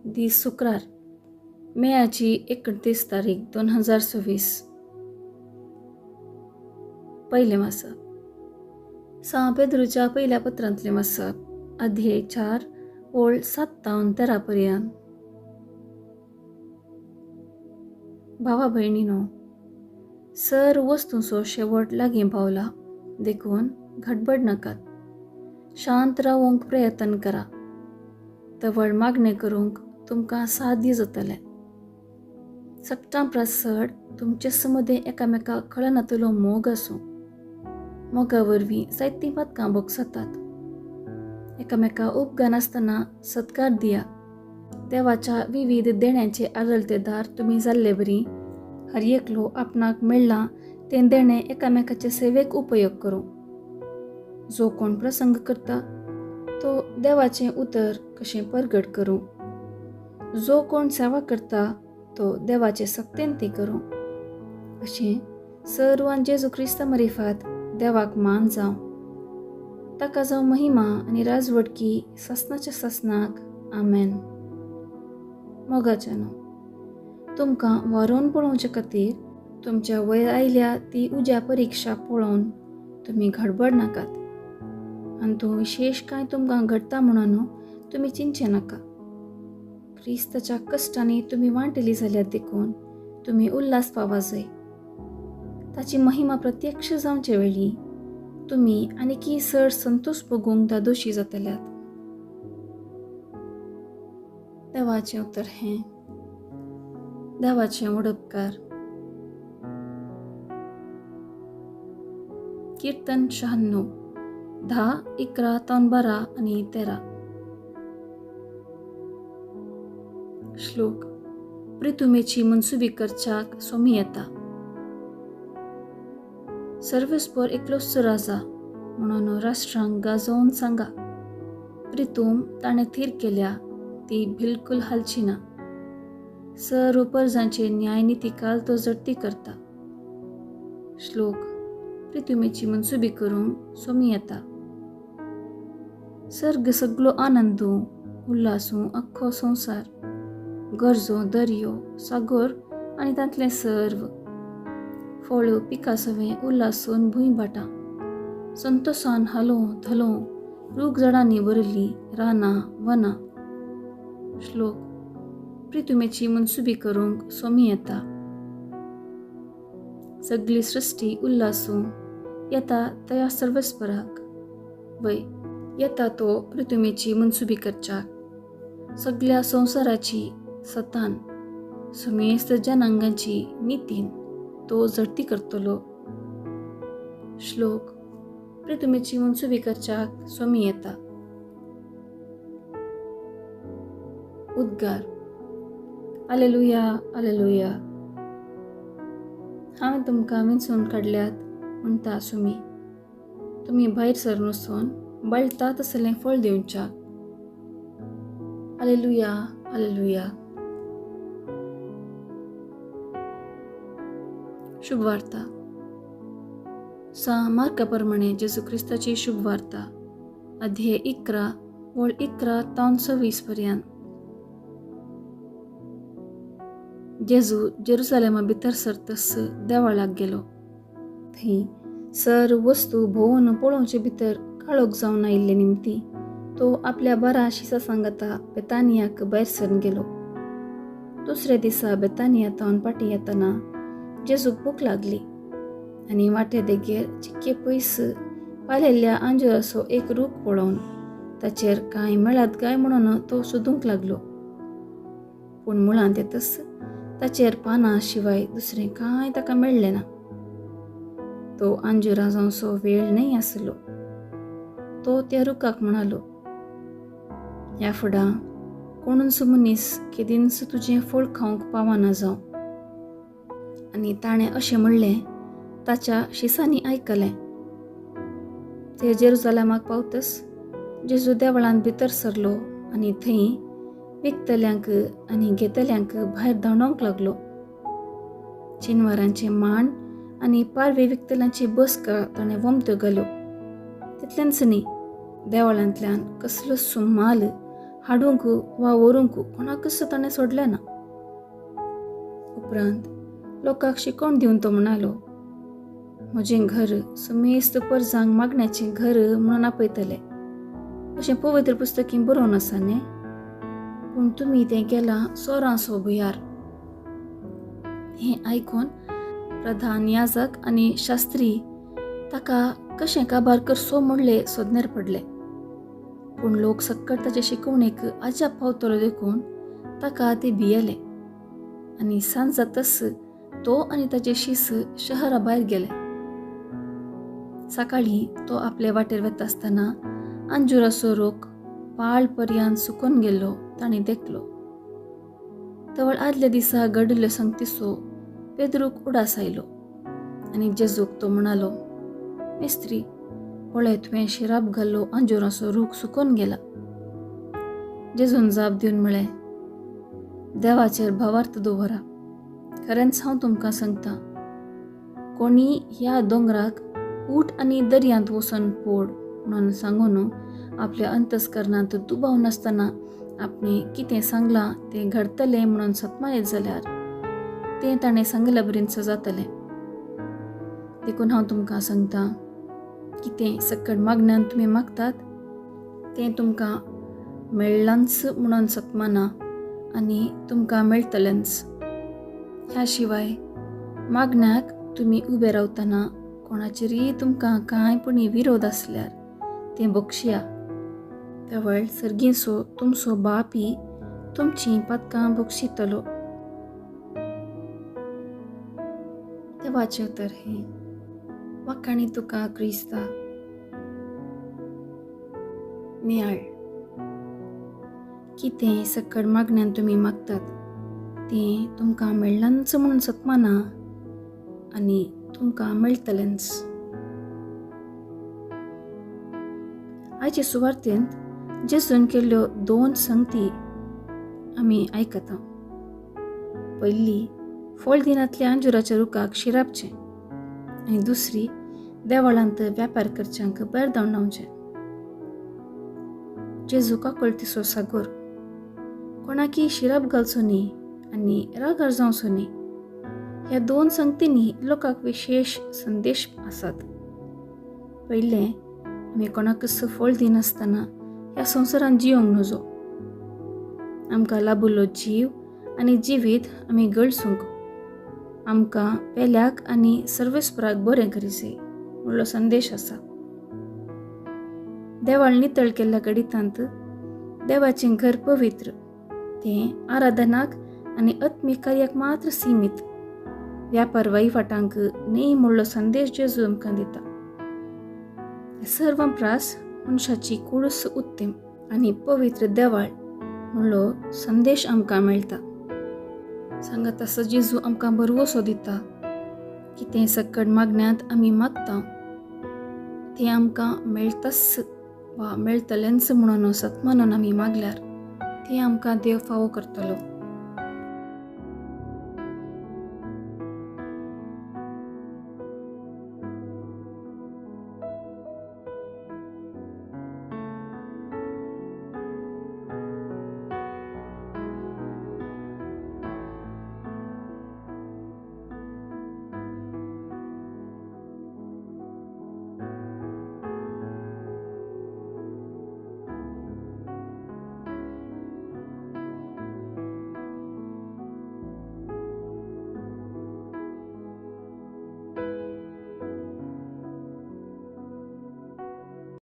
दीस शुक्रार, मेयाची 31 तारीख 2026. पयलें वाचप सां पेद्रूच्या पयल्या पत्रांतलें वाचप, अध्याय 4 ओळ 7 तावन 13 पर्यंत. भावा भयणीनो, सर वस्तूंचो शेवट लागीं पावला, देखून घडबड नाकात. शांत रावूंक प्रयत्न करा. तवळ मागणें करूंक तुमकां साध्य जातलें. सगटां परस चड तुमचे मदें एकामेकाक कळनातलो मोग आसूं. मोगा वरवीं जायतीं पातकां भोगसतात. एकामेका उपगानासतना सत्कार दिया. देवाच्या विविध देण्याचे आदलतेदार तुमी जाल्ले बरी हर एकलो आपणाक मेळ्ळां तें देणें एकामेकाचे सेवेक उपयोग करूं. जो कोण प्रसंग करता तो देवाचें उतर कशें परगट करूं. जो कोण सेवा करता तो देवाचे सक्तेन ती करूं. अशें सर्वान जेजू क्रिस्ता मरिफात देवाक मान जावं. ताका जावं महिमा आनी राजवटकी सासनाच्या सासनाक. आमेन. मोगाच्यानो, तुमकां वारोवन पळोवचे खातीर तुमच्या वयर आयल्या ती उज्या परिक्षा पळोवन तुमी घडबड नाकात. आनी तूं विशेश कांय तुमकां घडटा म्हणून तुमी चिंतचें नाका. क्रिस्ताच्या कश्टांनी तुमी वांटली जाल्यार देखून तुमी उल्हास पावा जाय. ताची महिमा प्रत्यक्ष जावचे वेळी तुमी आनीकी चड संतोष भोगूंक दादोशी जातल्यात. देवाचें उतर हें. देवाचें उडपकार. कीर्तन 96, 10, 11 तावन 12 आनी 13. श्लोक. प्रितुमेची मनसुबी करच्याक सोमी येता. सर्वेस्पर एकलोच राजा म्हणून राष्ट्रांक गाजोवन सांगा. प्रितूम ताणें थीर केल्या ती बिलकुल हालची ना. सर्व परजांचे न्यायनिती काल तो जडती करता. श्लोक. प्रितुमेची मनसुबी करूंक सोमी येता. सर्ग सगलो आनंदू उल्हासूं अख्खो संवसार. गरजो दर्यो सागोर आनी तांतलें सर्व फळ पिका सवें उल्हासून भूंय भाटां. संतोसान हालों धलों रूख झाडांनी भरिल्लीं रानां वनां. श्लोक. प्रितुमेची मनसुबी करूंक सोमी येता. सगली सृश्टी उल्हासूं येता तया सर्वेस्पराक. वय येता तो प्रितुमेची मनसुबी करच्याक. सगल्या संवसाराची सतान सुमेस्त जनांगांची नितीन तो झडती करतलो. श्लोक. प्रितुमेची मनसुबी करच्याक सोमी येता. उद्गार. आलेलुया, आलेलुया. हांवें तुमकां विंचून काडल्यात म्हणटा सुमी. तुमी भायर सरून वचून बळटा तसलें फळ दिवच्याक. आलेलुया, आलेलुया. शुभवार्ता. सां मार्का प्रमाणे जेजू क्रिस्ताची शुभवार्ता, अध्याय 11 ओळ 11 तावन 26 पर्यंत. जेजू जेरुसलेमा भितर सरतस देवळाक गेलो. थंय सर वस्तू भोंवन पळोवचे भितर काळोख जावन आयिल्ले निमती तो आपल्या 12 शिसां सांगाता बेतानियाक भायर सरून गेलो. दुसऱ्या दिसा बेतानिया तावन फाटीं येतना जेजूक भूक लागली आनी वाटे देगेर चिक्के पयस पालेल्ल्या आंजुराचो एक रूख पळोवन ताचेर कांय मेळत काय म्हणून तो सोदूंक लागलो. पूण मुळांत येतच ताचेर पानां शिवाय दुसरें कांय ताका मेळ्ळें ना. तो आंजुरा जावचो वेळ न्हय आसलो. तो त्या रुखाक म्हणालो, ह्या फुडां कोणूच मनीस केदींच तुजें फळ खावंक पावना जावं. आनी ताणें अशें म्हणलें ताच्या शिसांनी आयकलें. ते जेरुजलेमाक पावतस जेजू देवळांत भितर सरलो आनी थंय विकतल्यांक आनी घेतल्यांक भायर धांवडोवंक लागलो. चिनवारांचे मांड आनी पारवे विकतल्यांची बसका ताणें वमत्यो घाल्यो. तितलेंच न्ही, देवळांतल्यान कसलोच माल हाडूंक वा व्हरूंक कोणाकच ताणें सोडलें ना. उपरांत लोकांक शिकोवण दिवन तो म्हणालो, म्हजें घर समेस्त परजांक मागण्याचें घर म्हणून आपयतले अशें पवित्र पुस्तकी बरोवन आसा न्ही, पूण तुमी तें केलां चोरांचो भुयार. हें आयकून प्रधान याजक आनी शास्त्री ताका कशें काबार करचो म्हणले सोदनेर पडले. पूण लोक सक्कट ताचे शिकवणेक अजाप पावतलो देखून ताका ते भियेले आनी सांज जातच तो आनी ताचे शीस शहरा भायर गेले. सकाळीं तो आपले वाटेर वता आसतना अंजुराचो रोख पाळ पर्यांत सुकून गेल्लो तांणी देखलो. तवळ आदल्या दिसा घडिल्लो संगतीचो पेद्रूक उडास आयलो आनी जेजूक तो म्हणालो, मिस्त्री, पळय तुवें शिराप घाल्लो अंजुराचो रूख सुकून गेला. जेजून जाप दिवन म्हळें, देवाचेर भावार्थ दवरा, खरेंच हांव तुमकां सांगता, कोणी ह्या दोंगराक उठ आनी दर्यांत वचून पोड म्हणून सांगून आपल्या अंतस्करणांत दुबाव नासतना आपणे कितें सांगलां तें घडतलें म्हणून सतमायत जाल्यार तें ताणें सांगिल्ल्या बरीच जातलें. देखून हांव तुमकां सांगता, कितें सक्कड मागण्यान तुमी मागतात तें तुमकां मेळ्ळांच म्हणून सतमाना आनी तुमकां मेळटलेंच. ह्या शिवाय मागण्याक तुमी उबे रावतना कोणाचेरय तुमकां कांय पुणी विरोध आसल्यार तें बक्षया, तवळ सर्गींचो तुमचो बापी तुमचीं पातकां बक्षितलो. देवाचें उतर हें. वाखाणी तुका क्रिस्ता. नियाळ. कितें सक्कड मागण्यान तुमी मागतात तें तुमकां मेळ्ळांच म्हणून सतमाना आनी तुमकां मेळटलेंच. आयचे सुवार्तेंत जेजून केल्ल्यो दोन संगती आमी आयकता. पयली, फळ दिनांतल्या अंजुराच्या रुखाक शिरापचें आनी दुसरी, देवळांत व्यापार करच्यांक भायर धांवडावचें. जेजू काकळतीचो सागोर, कोणाकी शिराप घालचो न्ही आनी रागार जावचो न्ही. ह्या दोन संगतींनी लोकांक विशेश संदेश आसात. पयलें, आमी कोणाकच फळ दिनासतना ह्या संवसारांत जियोंक नजो. आमकां लाभिल्लो जीव आनी जिवीत आमी गळसूंक, आमकां पेल्याक आनी सर्वेस्पराक बरें करीसे म्हणलो संदेश आसा. देवाळ नितळ केल्ल्या गणितांत देवाचें घर पवित्र, तें आराधनाक आनी आत्मीक कार्याक मात्र सीमित, व्यापार वहिवाटांक न्ही म्हणलो संदेश जेजू आमकां दिता. सर्वां प्रास मनशाची कुडूस उत्तम आनी पवित्र देवाळ म्हणलो संदेश आमकां मेळटा. सांगत आसा जेजू आमकां भरवसो दिता, कितें सक्कड मागण्यांत आमी मागता तें आमकां मेळटाच वा मेळटलेंच म्हणून सतमानून आमी मागल्यार तें आमकां देव फावो करतलो.